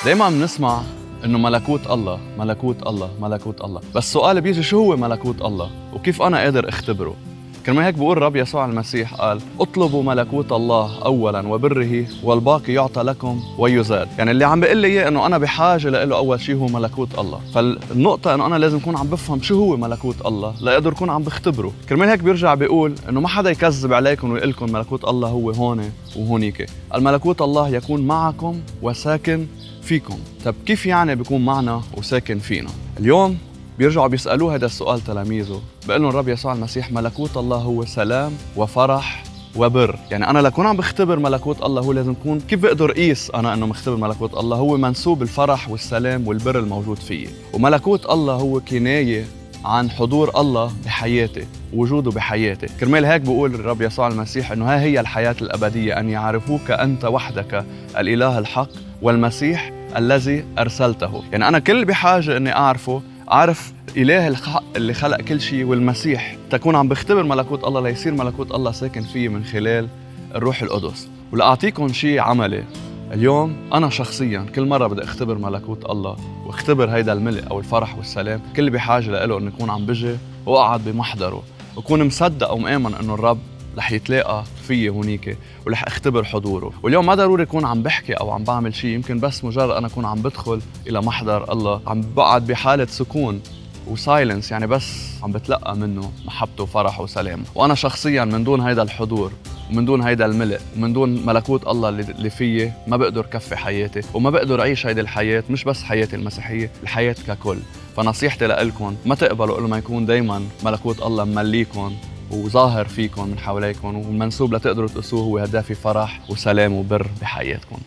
دايما بنسمع انه ملكوت الله ملكوت الله ملكوت الله، بس السؤال بيجي شو هو ملكوت الله وكيف انا قادر اختبره؟ كرمال هيك بقول الرب يسوع المسيح قال اطلبوا ملكوت الله اولا وبره والباقي يعطى لكم ويزاد. يعني اللي عم بيقول لي اياه انه انا بحاجة له اول شيء هو ملكوت الله. فالنقطه انه انا لازم اكون عم بفهم شو هو ملكوت الله لاقدر اكون عم بختبره. كرمال هيك بيرجع بيقول انه ما حدا يكذب عليكم ويقول لكم ملكوت الله هو هون وهونيك، الملكوت الله يكون معكم وساكن فيكم. طب كيف يعني بيكون معنا وساكن فينا؟ اليوم بيرجعوا بيسألوه هذا السؤال تلاميذه، بيقول لهم الرب يسوع المسيح ملكوت الله هو سلام وفرح وبر. يعني أنا لكون عم بختبر ملكوت الله هو لازم يكون، كيف بقدر قيس أنا أنه مختبر ملكوت الله؟ هو منسوب الفرح والسلام والبر الموجود فيه. وملكوت الله هو كناية عن حضور الله بحياتي، وجوده بحياتي. كرمال هيك بقول الرب يسوع المسيح أنه ها هي الحياة الأبدية، أن يعرفوك أنت وحدك الإله الحق والمسيح الذي أرسلته. يعني أنا كل بحاجة أني أعرفه، أعرف إله الحق اللي خلق كل شيء والمسيح، تكون عم بختبر ملكوت الله ليصير ملكوت الله ساكن فيه من خلال الروح القدس. ولأعطيكم شيء عملي، اليوم أنا شخصياً كل مرة بدي أختبر ملكوت الله واختبر هيدا الملء أو الفرح والسلام، كل بحاجة له إنه أكون عم بجي وأقعد بمحضره وأكون مصدق ومآمن إنه الرب رح يتلاقى فيي هونيك ورح اختبر حضوره. واليوم ما ضروري اكون عم بحكي او عم بعمل شيء، يمكن بس مجرد انا اكون عم بدخل الى محضر الله، عم بقعد بحاله سكون و silence، يعني بس عم بتلقى منه محبته وفرحه وسلامه. وانا شخصيا من دون هيدا الحضور ومن دون هيدا الملء ومن دون ملكوت الله اللي فيي ما بقدر كفي حياتي وما بقدر اعيش هيدي الحياة، مش بس حياتي المسيحية، الحياة ككل. فنصيحتي لكم ما تقبلوا إلا ما يكون دايما ملكوت الله ممليكم وظاهر فيكم من حواليكم، والمنسوب لتقدروا تقسوه هو هدافي فرح وسلام وبر بحياتكم.